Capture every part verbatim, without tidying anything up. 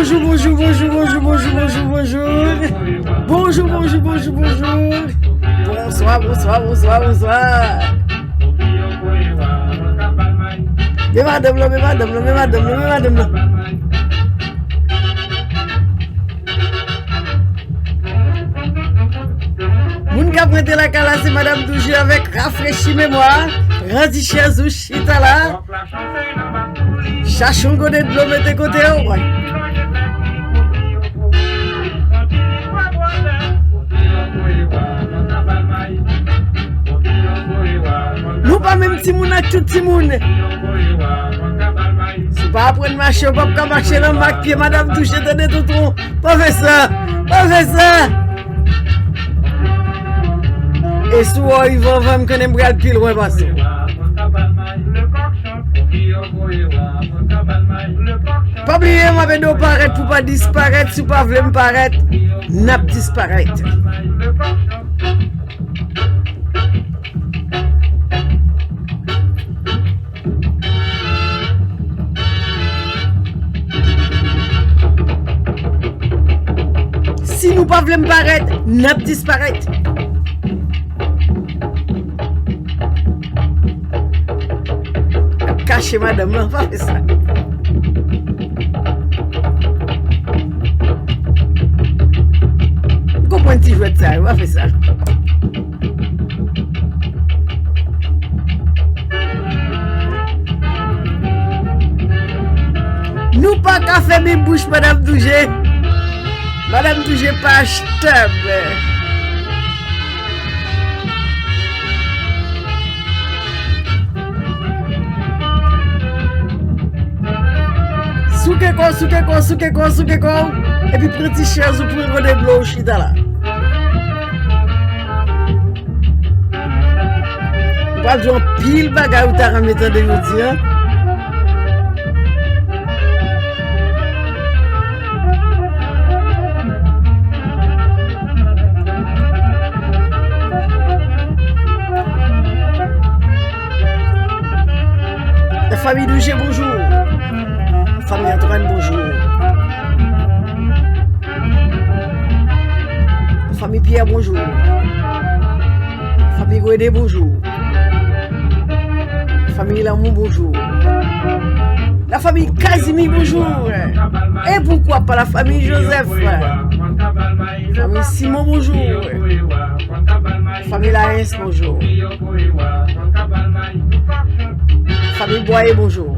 Bonjou, bonjou, bonjou, bonjou, bonjou, bonjou, bonjou. Bonjou, bonjou, bonjou, bonjou. Bonswa, bonswa, bonswa, bonswa. Men madanm lan, men madanm lan, men madanm lan, men madanm lan. Moun k ap rete lakay la, se Madanm Douje avèk Rafrechi Memwa. Pran ti chèz ou, chita la. Chache yon gode dlo, mete kote w. Nou pa menm timoun ak tout timoun. Si w pa aprann mache, w p ap ka mache nan mak pye Madanm Douje, tande tonton. Pa fè sa. Pa fè sa. E si w rive anvan m, konnen m pral pi lwen pase w. Pa bliye, m ap ede w parèt pou w pa disparèt. Si w pa vle m parèt, n ap disparèt. Si nou pa vle m parèt, n ap disparèt. Ap kache madanm lan, pa fè sa. M konprann ti jwèt sa yo, pa fè sa. Nou pa ka fèmen bouch Madanm Douje. Madanm Douje pa stub. Souke kò w, souke kò w, souke kò w, souke kò w. Epi pran ti chèz ou, pran gode dlo w, chita la. M pral di w anpil bagay ou ta renmen tande jodi a. Lafanmi Douje, bonjou. Fanmi Antoine, bonjou. Fanmi Pierre, bonjou. Fanmi Gwede, bonjou. Fanmi Lanmou, bonjou. Lafanmi Kazimi, bonjou. E poukwa pa lafanmi Joseph? Fanmi Simon, bonjou. Fanmi Larens, bonjou. Fanmi Bwaye, bonjou.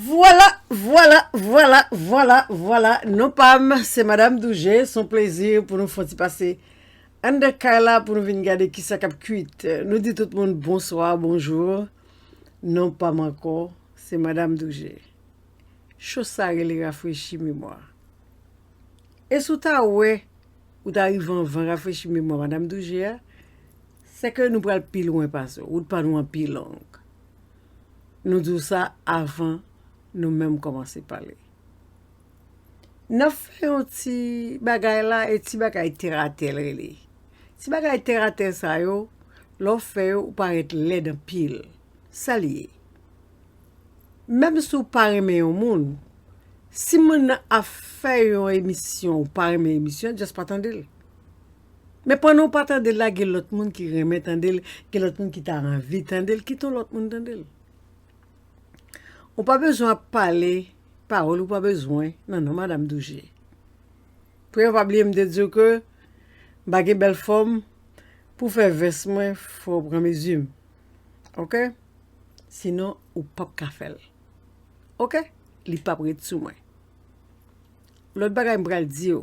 Vwala, vwala, vwala, vwala, vwala. Non pa m, se Madanm Douje. Se yon plezi pou nou fè yon ti pase anndan kay la pou nou vin gade kisa k ap kwit. Nou di tout moun bonswa, bonjou. Non pa m ankò, se Madanm Douje. Cho sa rele Rafrechi Memwa. E si w ta wè, ou ta rive anvan Rafrechi Memwa Madanm Douje a, se ke nou pral pi lwen pase w. Wout pa nou an pi long. Nou di w sa avan nou menm kòmanse pale. N ap fè yon ti bagay la, e ti bagay tèratè l rele. Ti bagay tèratè sa yo, lè w fè yo, ou parèt lèd anpil. Sa l ye? Menm si w pa renmen yon moun, si moun nan ap fè yon emisyon, ou pa renmen emisyon, just pa tande l. Men pandan w pa tande l la, gen lòt moun ki renmen tande l, gen lòt moun ki ta anvi tande l, kite yon lòt moun tande l. Ou pa bezwen ap pale pawòl ou pa bezwen nan non Madanm Douje. Premye, pa bliye m te di w ke m pa gen bèl fòm pou fè vès mwen, fò w pran mezi m. Oke? Sinon, ou p ap ka fè l. Oke? Li p ap ret sou mwen. Lòt bagay m pral di w,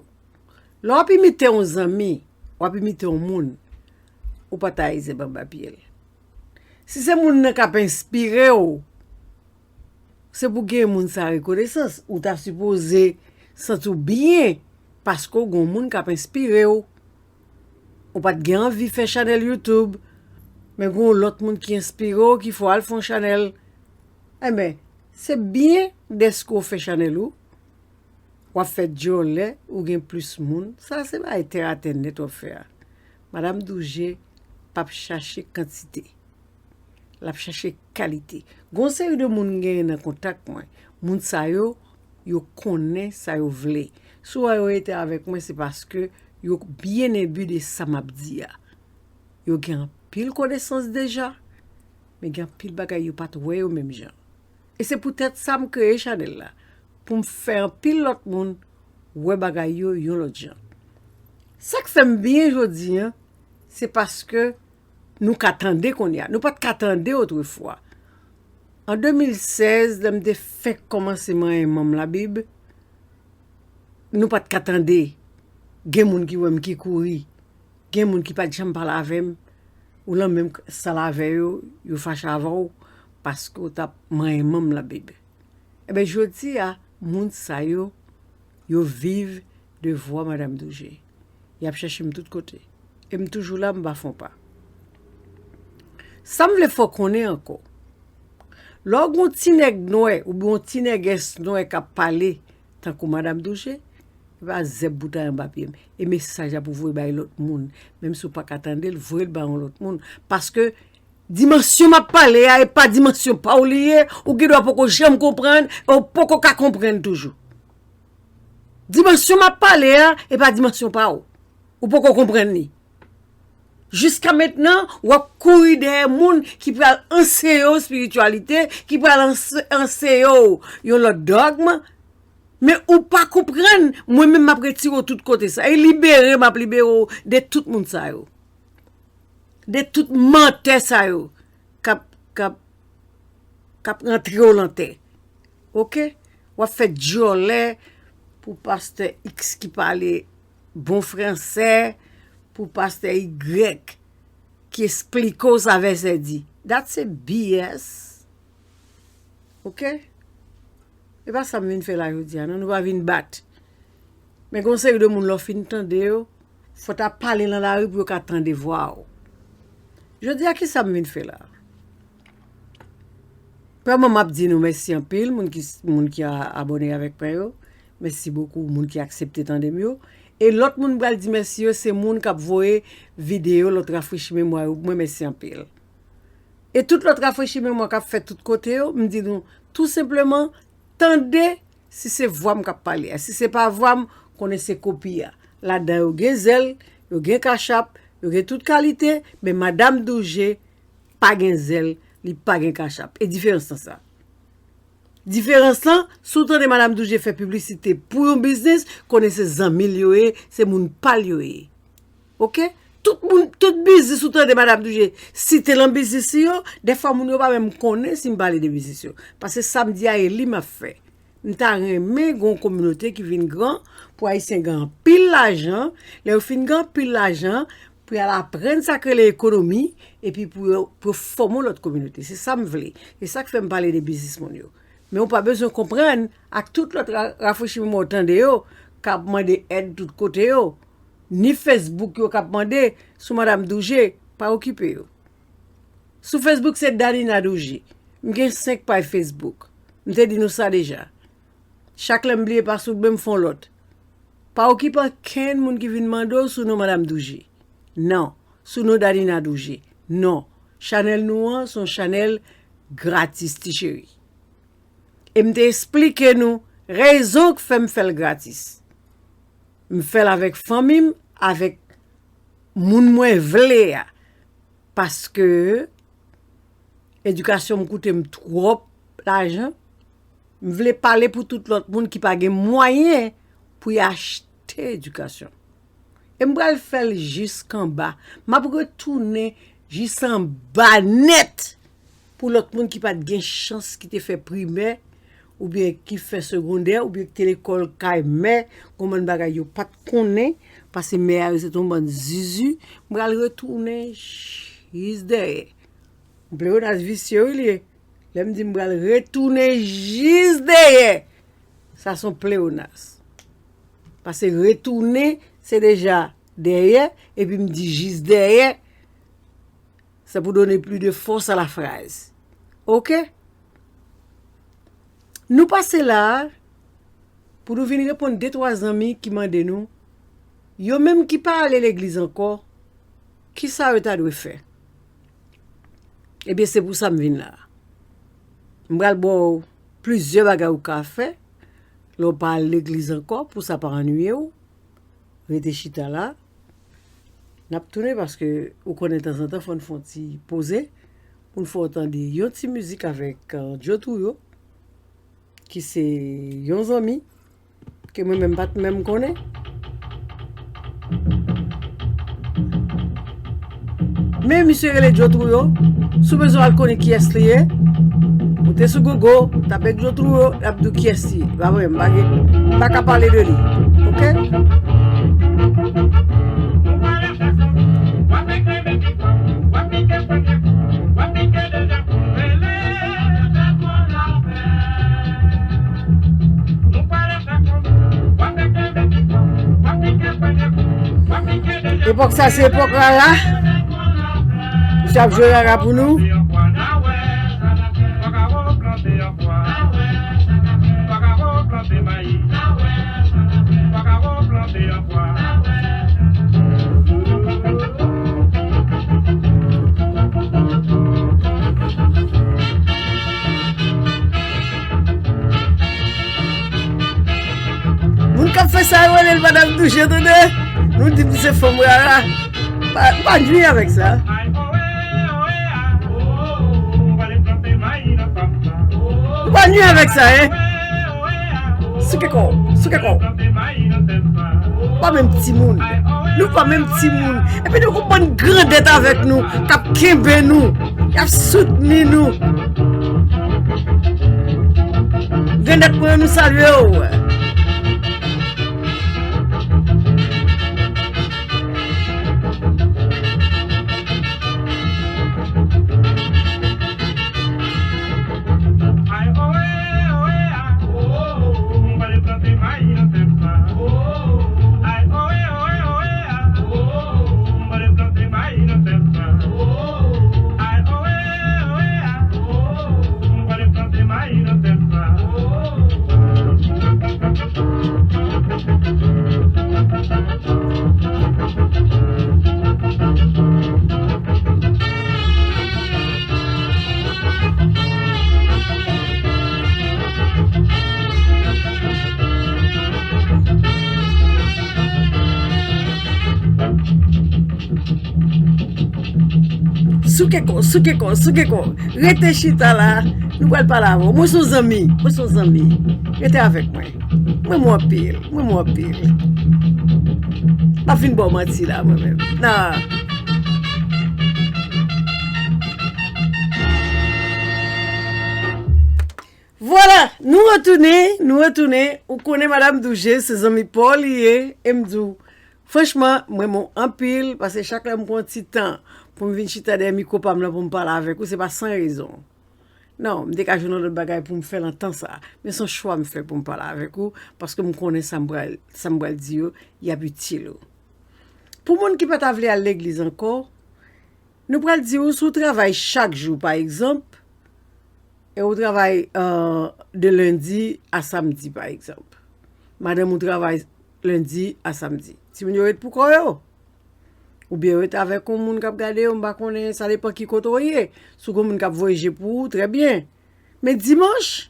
lè w ap imite yon zanmi, w ap imite yon moun, ou pa ta ize anba pye l. Si se moun nan k ap enspire w, se pou gen moun sa rekonesans. Ou ta sipoze santi w byen paske w gen yon moun k ap enspire w. Ou pa t gen anvi fè chanèl YouTube, men gen yon lòt moun ki enspire w, ki fè w al fè yon chanèl. Enben, se byen dèske w fè chanèl ou, w ap fè djòlè, ou gen plis moun. Sa se bagay tèratè nèt w ap fè a. Madanm Douje p ap chache kantite. L ap chache kalite. Gon seri de moun m genyen nan kontak mwen. Moun sa yo, yo konnen sa yo vle. Si w wè yo rete avèk mwen, se paske yo byen enbi de sa m ap di a. Yo gen anpil konesans deja, men gen anpil bagay yo pa t wè yo menm jan. E se poutèt sa m kreye chanèl la, pou m fè anpil lòt moun wè bagay yo yon lòt jan. Sa k fè m byen jodi a, se paske nou ka tande kounye a. Nou pa t ka tande otrefwa. An de mil sèz, lè m te fenk kòmanse manyen manm Labib, nou pa t ka tande. Gen moun ki wè m ki kouri. Gen moun ki pa t janm pale avè m. Ou lan menm sal avè yo, yo fache avè w paske w t ap manyen manm Labib. Ebyen, jodi a, moun sa yo, yo viv de vwa Madanm Douje. Y ap chèche m tout kote. E m toujou la, m pa fè yon pa. Sa m vle fè w konnen ankò, lè w gen yon ti nèg nwè oubyen yon ti nègès nwè k ap pale tankou Madanm Douje, e pa zèb pou ta anba pye m. E mesaj la pou voye bay lòt moun. Menm si w pa ka tande l, voye l bay yon lòt moun. Paske dimansyon m ap pale a, e pa dimansyon pa w li ye, ou gen dwa poko janm konprann, e w poko ka konprann toujou. Dimansyon m ap pale a, e pa dimansyon pa w. Ou poko konprann li. Jiska mentnan, w ap kouri dèyè moun ki pral anseye w espirityalite, ki pral anse- anseye w yon lòt dògm, men ou pa konprann, mwen menm m ap retire w tout kote sa. E libere, m ap libere w de tout moun sa yo. De tout mantè sa yo k ap, k ap, k ap rantre w lan tè. Oke? W ap fè djòlè pou pastè X ki pale bon fransè, pou pastè Y ki esplike w sa vèsè di. That's a B S. Oke? E pa sa m vin fè la jodi a, non, nou pa vin bat. Men gon seri de moun lè w fin tande yo, fò w ta pale lan lari pou yo ka tande vwa w. Jodi a, ki sa m vin fè la? Premyèman, m ap di nou mèsi anpil, moun ki, moun ki a- abòne avèk mwen yo. Mèsi bokou, moun ki aksepte tande m yo. E lòt moun m pral di mèsi yo, se moun k ap voye videyo lòt rafrechi memwa yo pou mwen, mèsi anpil. E tout lòt rafrechi memwa k ap fèt tout kote yo, m di nou, tou senpleman, tande si se vwa m k ap pale a. Si se pa vwa m, konnen se kopi a. Ladan yo gen zèl, yo gen kachap, yo gen tout kalite, men Madanm Douje pa gen zèl, li pa gen kachap. E diferans lan sa. Diferans lan, si w tande Madanm Douje fè piblisite pou yon biznis, konnen se zanmi l yo ye, se moun pa l yo ye. Oke? Tout moun, tout biznis ou tande Madanm Douje site lan biznis li yo, dèfwa moun yo pa menm konnen si m pale de biznis yo. Paske sa m di a e li m ap fè. M ta renmen gen yon kominote ki vin gran, pou Ayisyen gen anpil lajan. Lè yo fin gen anpil lajan, pou y al aprann sa k rele ekonomi, epi pou yo, pou yo fòme yon lòt kominote. Se sa m vle. E sa k fè m pale de biznis moun yo. Men ou pa bezwen konprann ak tout lòt ra- rafrechi memwa w tande yo, k ap mande èd tout kote yo. Ni Facebook yo k ap mande sou Madanm Douje, pa okipe yo. Sou Facebook, se Danina Douje. M gen senk paj Facebook. M te di nou sa deja. Chak lè m bliye pasoudbe, m fè yon lòt. Pa okipe okenn moun ki vin mande w sou non Madanm Douje. Non. Sou non Danina Douje. Non. Chanèl nou an, se yon chanèl gratis, ti cheri. E m te esplike nou rezon k fè m fè l gratis. M fè l avèk fanmi m, avèk moun mwen vle a. Paske edikasyon m koute m twòp lajan. M vle pale pou tout lòt moun ki pa gen mwayen pou y achte edikasyon. E m pral fè l jiskanba. M ap retounen jis anba nèt pou lòt moun ki pa t gen chans, ki te fè primè, oubyen ki fè segondè, oubyen ki te lekòl kay mè, gon bann bagay yo pa t konnen, paske mè a yo se t on bann zuzu. M pral retounen jis dèyè. Yon pleyonas visye wi li ye. Lè m di m pral retounen jis dèyè, sa se yon pleyonas. Paske retounen, se deja dèyè, epi m di jis dèyè, c'est pour donner plus de force à la phrase. Oke? Nou pase la a pou nou vin reponn de twa zanmi ki mande nou, yo menm ki pa ale legliz ankò, Kisa yo ta dwe fè? Ebyen, se pou sa m vin la. M pral ba w plizyè bagay ou ka fè lè w pa al legliz ankò pou sa pa annuiye w. Rete chita la. N ap tounen paske ou konnen tanzantan fò n fè yon ti poze pou n fè w tande yon ti mizik avèk, euh, Djo Trouyo, ki se yon zanmi ke mwen menm m pa t menm konnen. Men misye rele Djo Trouyo, si w bezwen al konnen kiyès li ye, moute sou Google, tape Djo Trouyo, l ap di w kiyès li ye. Pa vre, m pa gen, m pa ka pale de li. Oke? Epòk sa se epòk rara. Misye ap jwe rara pou nou. Moun k ap fè sa yo rele l Madanm Douje, tande. Nou di m se fanm rara. Pa, pa nwi avèk sa. Nou pa nwi avèk sa, en. Souke kò w, souke kò w. Pa menm timoun. Nou pa menm timoun. Epi nou gon bann grandèt avèk nou, k ap kenbe nou, k ap soutni nou. Grandèt mwen yo, nou salye w. Souke kò, souke kò, souke kò. Rete chita la. Nou pral pale avè w. Mwen se yon zanmi. Mwen se yon zanmi. Rete avèk mwen. Mwen renmen w anpil. Mwen renmen w anpil. M ap vin ba w manti la, mwen menm. Nan. Vwala, nou retounen, nou retounen. Ou konnen Madanm Douje, se zanmi pa w li ye. E m di w, franchman, mwen renmen w anpil, paske chak lè m pran ti tan pou m vin chita dèyè mikwo pa m lan pou m pale avèk ou, se pa san rezon. Non, m te ka jwenn yon lòt bagay pou m fè nan tan sa a. Men se yon chwa m fè pou m pale avèk ou, paske m konnen sa m pral, sa m pral di yo, y ap itil ou. Pou moun ki pa ta vle al legliz ankò, nou pral di ou, si w travay chak jou, pa egzanp, e ou travay, euh, de lendi a samdi, pa egzanp. Madanm ou travay lendi a samdi. Timoun yo ret pou kò yo. Oubyen yo ret avèk yon moun k ap gade yo, m pa konnen, sa depann ki kote w ye. Si w gen moun k ap voye je pou ou, trè byen. Men dimanch,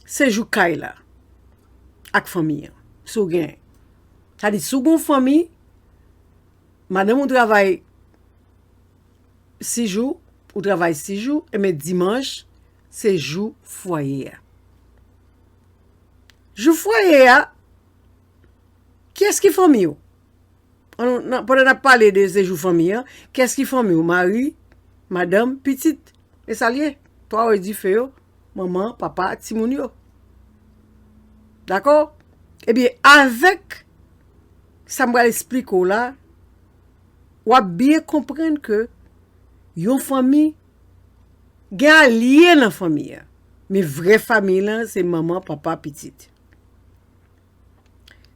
se jou kay la ak fanmi an. Si w gen. Sa di, si w gen yon fanmi, madanm ou travay sis jou, ou travay sis jou, enben dimanch, se jou fwaye a. Jou fwaye a, kiyès ki fanmi w? Ann, nan, pandan n ap pale de se jou fanmi an, kiyès ki fanmi w? Mari, madanm, pitit. E sa l ye. Twa woy dife yo, manman, papa, timoun yo. Dakò? Ebyen, avèk sa m pral esplike w la, w ap byen konprann ke yon fanmi gen alye nan fanmi an. Men vrè fanmi lan, se manman, papa, pitit.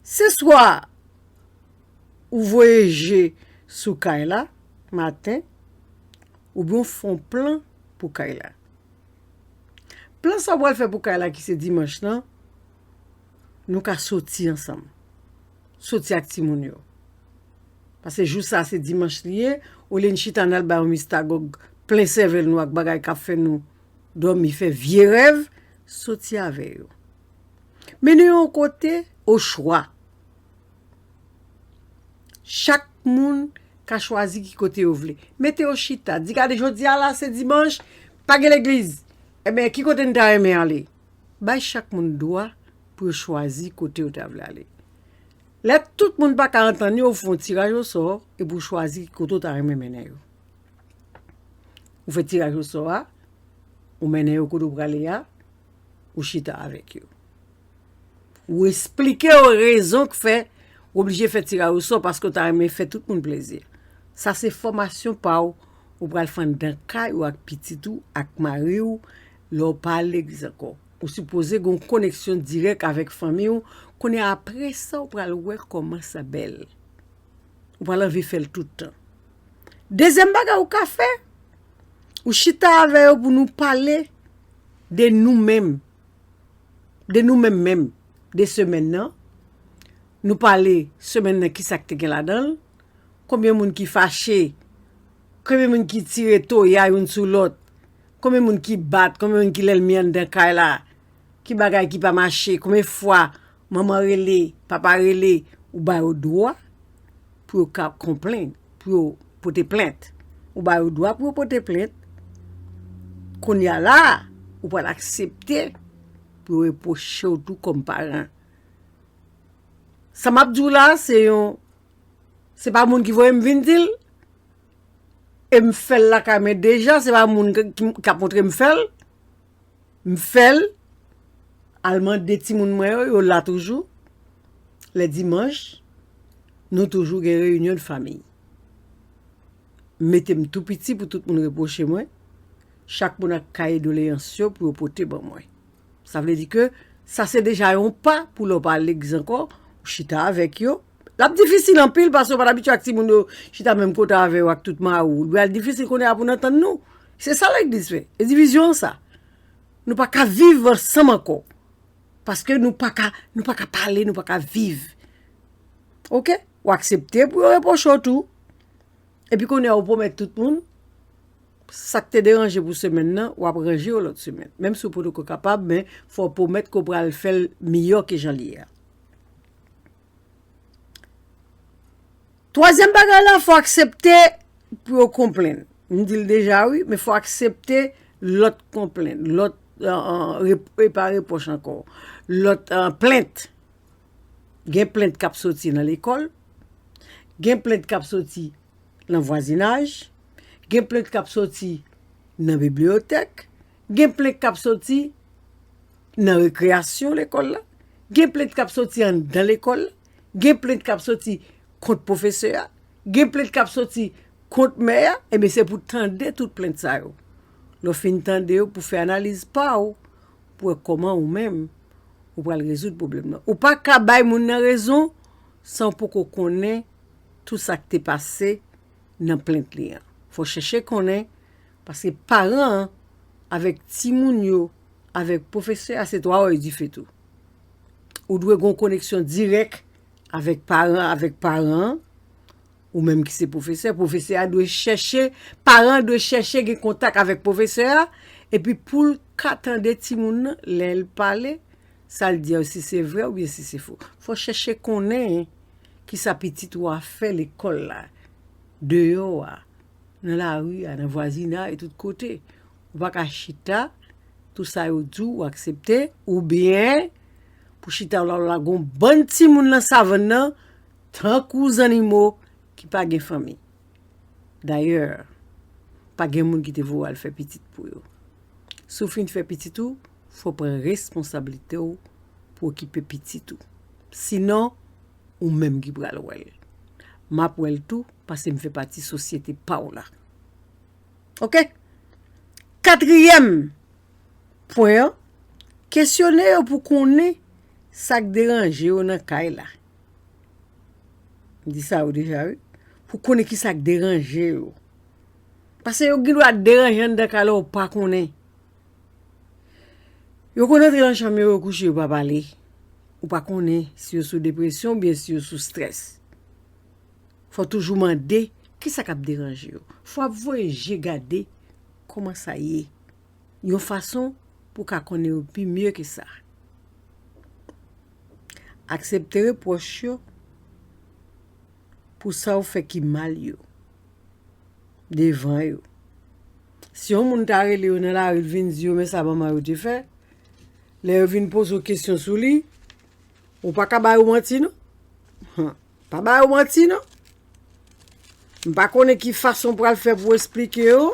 Se swa ou voye je sou kay la maten, oubyen w fè yon plan pou kay la. Plan sa w pral fè pou kay la ki se dimanch lan, nou ka soti ansanm. Soti ak timoun yo. Paske jou sa se dimanch li ye, olye n chita n al bay yon mistagòg plen sèvèl nou ak bagay k ap fè nou dòmi, fè vye rèv, soti avè yo. Mennen yo yon kote, ochwa. Chak moun ka chwazi ki kote yo vle. Mete yo chita, di, "Gade, jodi a la, se dimanch, pa gen legliz. Ebyen, ki kote n ta renmen ale?" Bay chak moun dwa pou yo chwazi kote yo ta vle ale. Lè tout moun pa ka antann yo, ou fè yon tiraj osò epi ou chwazi ki kote ou ta renmen mennen yo. Ou fè tiraj osò a, ou mennen yo kote ou prale a, ou chita avèk yo. Ou esplike yo rezon k fè ou oblije fè tiraj osò, paske ou ta renmen fè tout moun plezi. Sa se fòmasyon pa w ou pral fè anndan kay ou ak pitit ou, ak mari w, lè w pa al legliz ankò. Ou sipoze gen yon koneksyon dirèk avèk fanmi w, konnen apre sa ou pral wè kòman sa bèl. Ou pral anvi fè l tout tan. Dezyèm bagay ou ka fè, ou chita avè yo pou nou pale de nou menm. De nou menm menm, de semèn nan. Nou pale semèn nan, kisa k te gen ladan l, konbyen moun ki fache, konbyen moun ki tire toya youn sou lòt, konbyen moun ki bat, konbyen moun ki lènmi anndan kay la, ki bagay ki pa mache, konbyen fwa manman rele, papa rele, ou ba yo dwa pou yo ka konplenn, pou yo pote plent. Ou ba yo dwa pou yo pote plent. Kounye a la, ou pral aksepte pou yo repwoche w tou kòm paran. Sa m ap di w la, se yon, se pa moun ki voye m vin di l, e m fè l lakay mwen deja, se pa moun k, ki, k ap montre m fè l. M fè l, al mande timoun mwen yo, yo la toujou. Lè dimanch, nou toujou gen reyinyon de fanmi. M mete m tou piti pou tout moun repwoche mwen. Chak moun ak kaye doleyans yo pou yo pote ban mwen. Sa vle di ke sa se deja yon pa pou lè w pa al legliz ankò, ou chita avèk yo. L ap difisil anpil paske w pa t abitye ak timoun yo chita menm kote avè yo ak tout mari w. Li pral difisil kounye a pou n antann nou. Se sa legliz fè. E divizyon an sa. Nou pa ka viv ansanm ankò. Paske nou pa ka, nou pa ka pale, nou pa ka viv. Oke? Ou aksepte pou yo repwoche w tou. Epi kounye a ou pwomèt tout moun, sa k te deranje pou semèn nan, w ap ranje yo lòt semèn. Menm si w potoko kapab, men fò w pwomèt ke w pral fè l miyò ke jan l ye a. Twazyèm bagay la, fò aksepte pou yo konplenn. M di l deja wi, men fò aksepte lòt konplenn, lòt, euh, euh, rep-, e pa repwòch ankò, lòt, euh, plent. Gen plent k ap soti nan lekòl, gen plent k ap soti nan vwazinaj, gen plent k ap soti nan bibliyotèk, gen plent k ap soti nan rekreyasyon lekòl la, gen plent k ap soti anndan lekòl la, gen plent k ap soti kont pwofesè a, gen plent k ap soti kont mè a, ebyen se pou tande tout plent sa yo. Lè w fin tande yo, pou fè analiz pa w, pou wè kòman ou menm ou pral rezoud pwoblèm nan. Ou pa ka bay moun nan rezon san w poko konnen tou sa k te pase nan plent li an. Fò w chèche konnen, paske paran an avèk timoun yo, avèk pwofesè a, se twa òy dife tou. Ou dwe gen yon koneksyon dirèk avèk paran, avèk paran an, ou menm ki se pwofesè, pwofesè a dwe chèche, paran an dwe chèche gen kontak avèk pwofesè a, epi pou l ka tande timoun nan, lè l pale, sa l di a, si se vrè oubyen si se fo. Fò chèche konnen kisa pitit ou a fè lekòl la, deyò a, nan lari a, nan vwazinay, tout kote. Ou pa ka chita, tou sa yo di w, ou aksepte, oubyen pou chita w la, w lage yon bann timoun nan savann nan, tankou zannimo ki pa gen fanmi. Dayè, pa gen moun ki te voye w al fè pitit pou yo. Si w fin fè pitit ou, fò w pran responsablite w pou okipe pitit ou. Sinon, ou menm ki pral wè l. M ap wè l tou, paske m fè pati sosyete pa w la. Oke? Katriyèm pwen an, kesyone yo pou konnen sa k deranje yo nan kay la. M di sa yo deja, wi. Pou konnen ki sa k deranje yo. Paske yo gen dwa deranje anndan kay la, ou pa konnen. Yo konn antre nan chanm yo, yo kouche, yo pa pale. Ou pa konnen si yo sou depresyon oubyen si yo sou strès. Fò w toujou mande, kisa k ap deranje yo? Fò w ap voye je gade kòman sa ye. Yon fason pou w ka konnen yo pi mye ke sa. Aksepte repwòch yo pou sa w fè ki mal yo devan yo. Si yon moun ta rele yo nan lari, l vin di yo, men sa manman yo te fè, lè yo vin poze w kesyon sou li, ou pa ka ba yo manti, non. Hum. Pa ba yo manti, non. M pa konnen ki fason w pral fè pou w esplike yo,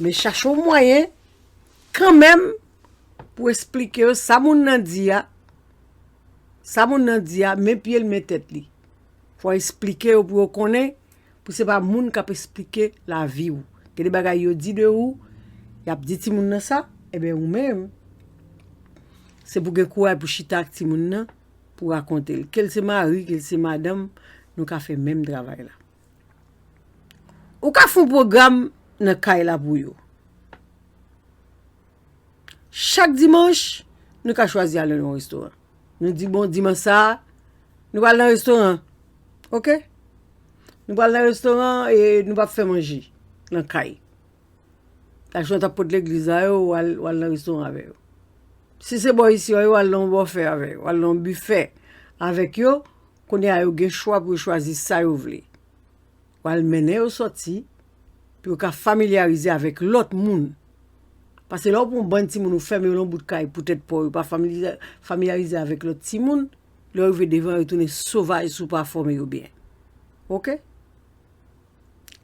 men chache yon mwayen kanmenm pou w esplike yo sa moun nan di a, sa moun nan di a, men pye l, men tèt li. Fò w esplike yo pou yo konnen, pou se pa moun k ap esplike lavi w. Gen de bagay yo di de ou, y ap di timoun nan sa, enben ou menm, se pou gen kouraj pou chita ak timoun nan, pou rakonte l. Ke l se mari, ke l se madanm, nou ka fè menm travay la. Ou ka fè yon pwogram nan kay la pou yo. Chak dimanch, nou ka chwazi al nan yon restoran. Nou di, bon, dimanch sa a, nou pral nan restoran. Oke? Nou pral nan restoran e nou p ap fè manje nan kay. Lajan w t ap pot legliz la yo, w al, w al nan restoran avè yo. Si se bò isi yo, w al nan yon bòfè avè yo, w al nan yon bifè avèk yo. Kounye a, yo gen chwa pou yo chwazi sa yo vle. W al mennen yo sòti, pou yo ka familyarize avèk lòt moun. Paske lè w pran yon bann timoun, ou fèmen yo nan yon bout kay pou tèt pa w, yo pa familyarize avèk lòt timoun, lè yo rive devan, yo tounen sovaj si w pa fòme yo byen. Oke?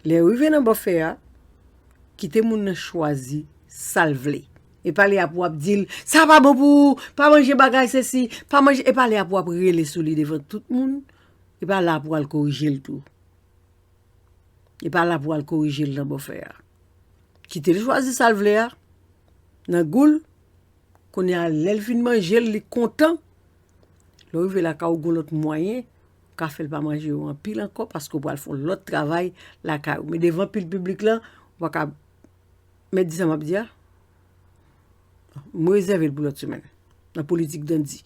Lè yo rive nan bòfè a, kite moun nan chwazi sa l vle. E pa lè a pou w ap di l, sa pa bon pou ou, pa manje bagay sesi, pa manje, e pa lè a pou w ap rele sou li devan tout moun, e pa la pou w al korije l tou. E pa la pou w al korije l nan bòfè a. Kite l chwazi sa l vle a, nan gou l, kounye a, lè l fin manje l, li kontan, lè w rive lakay ou, gon lòt mwayen, ou ka fè l pa manje yo anpil ankò, paske w pral fè yon lòt travay lakay ou. Men devan pil piblik lan, ou pa ka, mèt di sa m ap di a, m rezève l pou lòt semèn. Nan politik dandi,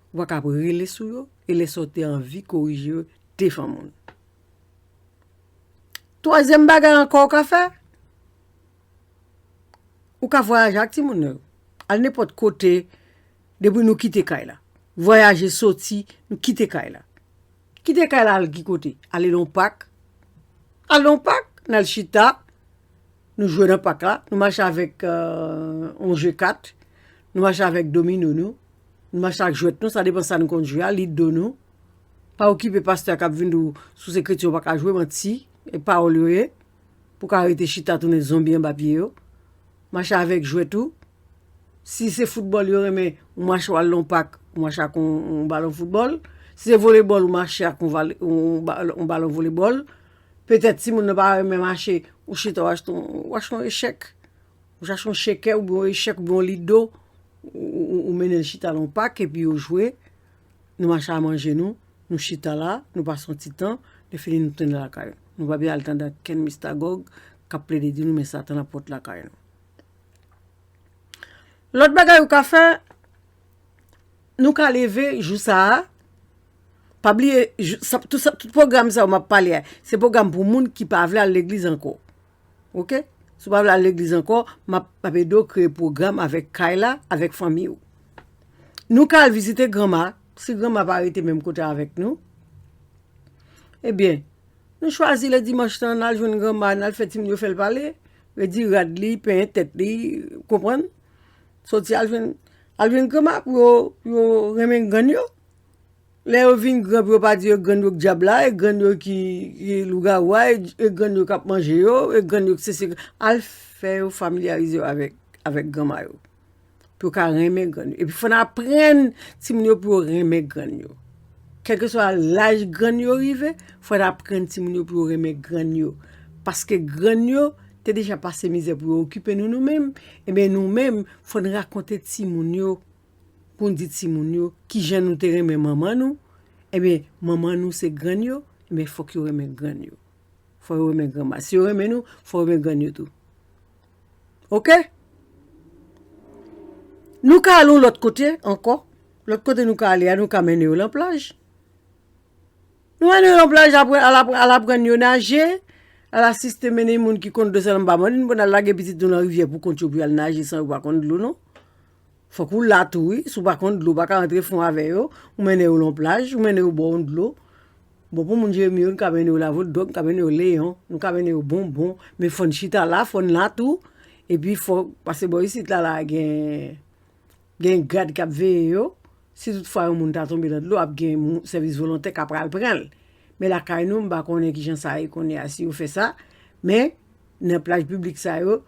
ou pa ka ap rele sou yo, e lè sa w te anvi korije yo devan moun. Twazyèm bagay ankò ou ka fè, ou ka vwayaje ak timoun nan yo. Al nenpòt kote, depi nou kite kay la. Vwayaje soti, nou kite kay la. Kite kay la al ki kote? Ale nan yon pak. Al nan yon pak, n al chita, nou jwe nan pak la, nou mache avèk, euh, yon je kat, nou mache avèk domino nou, nou mache ak jwèt nou, sa depann sa nou konn jwe a, lido nou. Pa okipe pastè a k ap vin di w, si w se kretyen, ou pa ka jwe, manti, e pawòl yo ye. Pou w ka rete chita tounen zonbi anba pye yo. Mache avèk jwèt ou. Si se foutbòl yo renmen, ou mache w al nan yon pak, ou mache ak yon, yon balon foutbòl. Si se volebòl, ou mache ak yon, vale- yon, ba- yon balon volebòl. Petèt timoun nan pa renmen mache, ou chita, ou achte yon, ou achte yon echèk. Ou chache yon chekè oubyen yon echèk oubyen yon lido, ou, ou, ou, ou mennen l chita nan yon pak epi yo jwe. Nou mache a manje nou, nou chita la, nou pase yon ti tan, lè fini nou tounen lakay nou. Nou pa bezwen al tande okenn mistagòg k ap plede di nou men Satan nan pòt lakay nou. Lòt bagay ou ka fè, nou ka leve jou sa a, pa bliye, jou- sa- tout, sa- tout pwogram sa yo m ap pale a, se pwogram pou moun ki pa vle al legliz ankò. Oke? Si w pa vle al legliz ankò, m ap, m ap ede w kreye pwogram avèk kay la, avèk fanmi w. Nou ka al vizite granma, si granma pa rete menm kote avèk nou. Ebyen, nou chwazi lè dimanch lan, n al jwenn granma, n al fè timoun yo fè l pale, redi rad li, penyen tèt li, konprann? Soti al jwenn, al jwenn granma pou yo, pou yo renmen grann yo. Lè yo vin gran, pou yo pa di e grann yo k dyab la, e grann yo ki, ki lougawou a, e, e grann yo k ap manje yo, e grann yo k sesi. Al fè yo familyarize yo avèk, avèk granma yo. Pou yo ka renmen grann yo. Epi fò n aprann timoun yo pou yo renmen grann yo. Kèlkeswa laj grann yo rive, fò n aprann timoun yo pou yo renmen grann yo. Paske grann yo te deja pase mizè pou yo okipe nou, nou menm. Ebyen, nou menm, fò n rakonte timoun yo, pou n di timoun yo kijan nou te renmen manman nou. Ebyen, manman nou se grann yo, ebyen, fòk yo renmen grann yo. Fò yo renmen granma. Si yo renmen nou, fò yo renmen grann yo tou. Oke? Nou ka al yon lòt kote ankò. Lòt kote nou ka ale a, nou ka mennen yo lan plaj. Nou mennen yo nan plaj, apre, al apre, al aprann yo naje, al asiste mennen moun ki konn dlo, sèlman pa mande n pou n al lage pitit nou nan rivyè pou kont yo pou y al naje san yo pa konn dlo, non. Fòk ou la tou, wi. Si w pa konn dlo, ou pa ka rantre fon avè yo. Ou mennen yo nan plaj, ou mennen yo bò yon dlo. Bon, pou moun Jeremi yo, nou ka mennen yo Lavodòg, nou ka mennen yo Leyon, nou ka mennen yo Bonbon. Men fò n chita la, fò n la tou. Epi fò, paske bò isit la, la gen, gen gad k ap veye yo. Si toutfwa yon moun ta tonbe nan dlo, ap gen moun, sèvis volontè k ap pral pran l. Men lakay nou, m pa konnen kijan sa ye kounye a, si yo fè sa. Men, nan plaj piblik sa yo,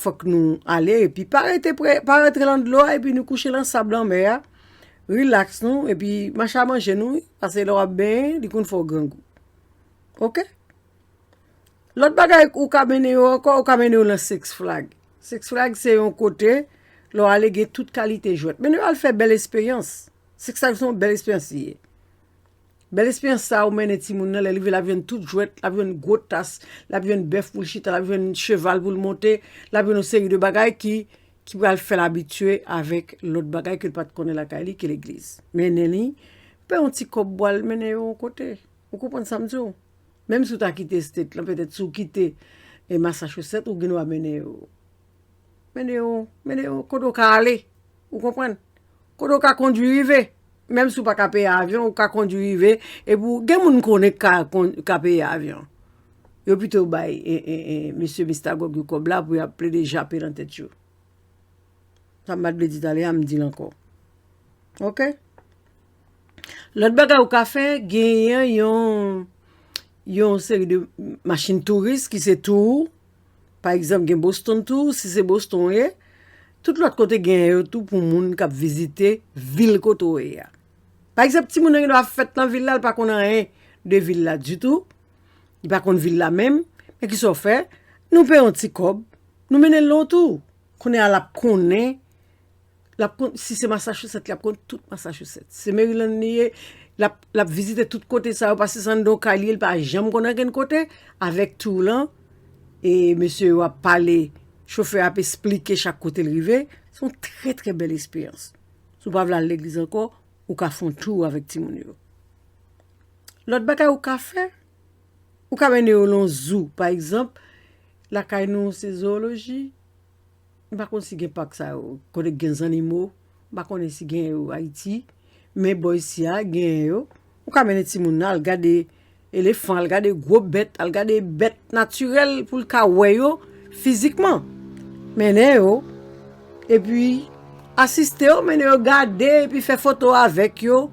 fòk nou ale, epi pa rete pre, pa rantre nan dlo a, epi nou kouche nan sab lanmè a. Rilaks nou, epi mache a manje nou, wi, paske lè w ap benyen, li konn fè w grangou. Oke? Lòt bagay, ou ka mennen yo ankò, ou ka mennen yo nan Six Flag. Six Flag se yon kote, lè w ale gen tout kalite jwèt. Mennen yo al fè bèl esperyans. Six Flag se yon bèl esperyans li ye. Bèl esperyans sa ou mennen timoun nan, lè l rive, l ap jwenn tout jwèt, l ap jwenn gwo tas, l ap jwenn bèf pou l chita, l ap jwenn cheval pou l monte, l ap jwenn yon seri de bagay ki, ki pral fè l abitye avèk lòt bagay ke l pa t konnen lakay li, ki legliz. Mennen li, pè yon ti kòb bwal, mennen yo yon kote. Ou konprann sa m di w? Menm si w ta kite state lan, petèt si w kite, e, Massachusetts, ou gen dwa mennen yo. Mennen yo, mennen yo, kote w ka ale. Ou konprann? Kote w ka kondwi rive. Menm si w pa ka peye avyon, ou ka kondwi rive. Epi w, gen moun konnen ka, kon, ka peye avyon. Yo pito bay, e, e, e, mesye Mistagòg yo kòb la pou y ap plede jape nan tèt yo. Sa m pa t vle di talè a, m di l ankò. Oke? Lòt bagay ou ka fè, genyen yon, yon seri de machin touris ki se tour ou. Pa egzanp, gen Boston Tour, si se Boston w ye, tout lòt kote genyen yo tou pou moun k ap vizite vil kote w ye a. Pa egzanp, timoun nan gen dwa ap fèt nan vil la, l pa konn anyen de vil la ditou, li pa konn vil la menm, men kisa w fè? Nou peye yon ti kòb, nou mennen l nan yon tour. Kounye a, l ap konnen, l ap kon, si se Massachusetts, l ap konn tout Massachusetts. Se Maryland li ye, l ap, l ap vizite tout kote sa yo, paske se anndan yon kay li ye, li pa janm konn ankenn kote, avèk tour lan, e mesye yo ap pale, chofè a ap esplike chak kote l rive. Se yon trè, trè bèl esperyans. Si w pa vle al legliz ankò, ou ka fè yon tour avèk timoun yo. Lòt bagay ou ka fè, ou ka mennen yo nan yon zoo, pa egzanp, lakay nou se zooloji, m pa konn si gen pak sa yo, kote k gen zannimo, m pa konnen si gen yo Ayiti, men bò isi a, genyen yo. Ou ka mennen timoun nan al gade elefan, al gade gwo bèt, al gade bèt natirèl pou l ka wè yo fizikman. Mennen yo, epi asiste yo, mennen yo gade, epi fè foto avèk yo.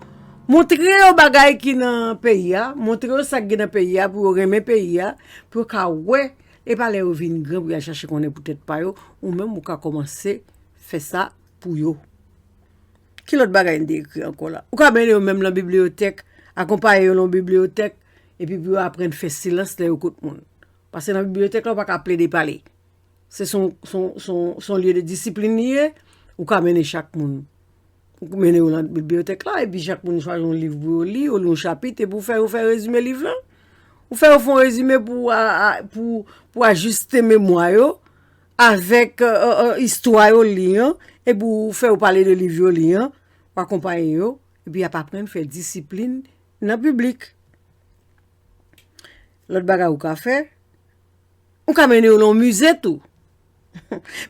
Montre yo bagay ki nan peyi a, montre yo sa k gen nan peyi a, pou yo renmen peyi a, pou yo ka wè. E pa lè yo vin gran pou y al chache konnen pou tèt pa yo, ou menm ou ka kòmanse fè sa pou yo. Ki lòt bagay m te ekri ankò la? Ou ka mennen yo menm nan bibliyotèk, akonpaye yo nan bibliyotèk, epi pou yo aprann fè silans lè yo kot moun. Paske nan bibliyotèk la, ou pa ka plede pale. Se son, son, son, son lye de disiplin li ye, ou ka mennen chak moun. Ou mennen yo nan bibliyotèk la, epi chak moun chwazi yon liv pou yo li, ou li yon chapit, epi ou fè yo fè rezime liv lan. Ou fè yo fè yon rezime pou, a, a, pou, pou ajiste memwa yo avèk, e, e, e, istwa yo li an, epi ou fè yo pale de liv yo li an, ou akonpaye yo, epi y ap aprann fè disiplin nan piblik. Lòt bagay ou ka fè, ou ka mennen yo nan yon mize tou.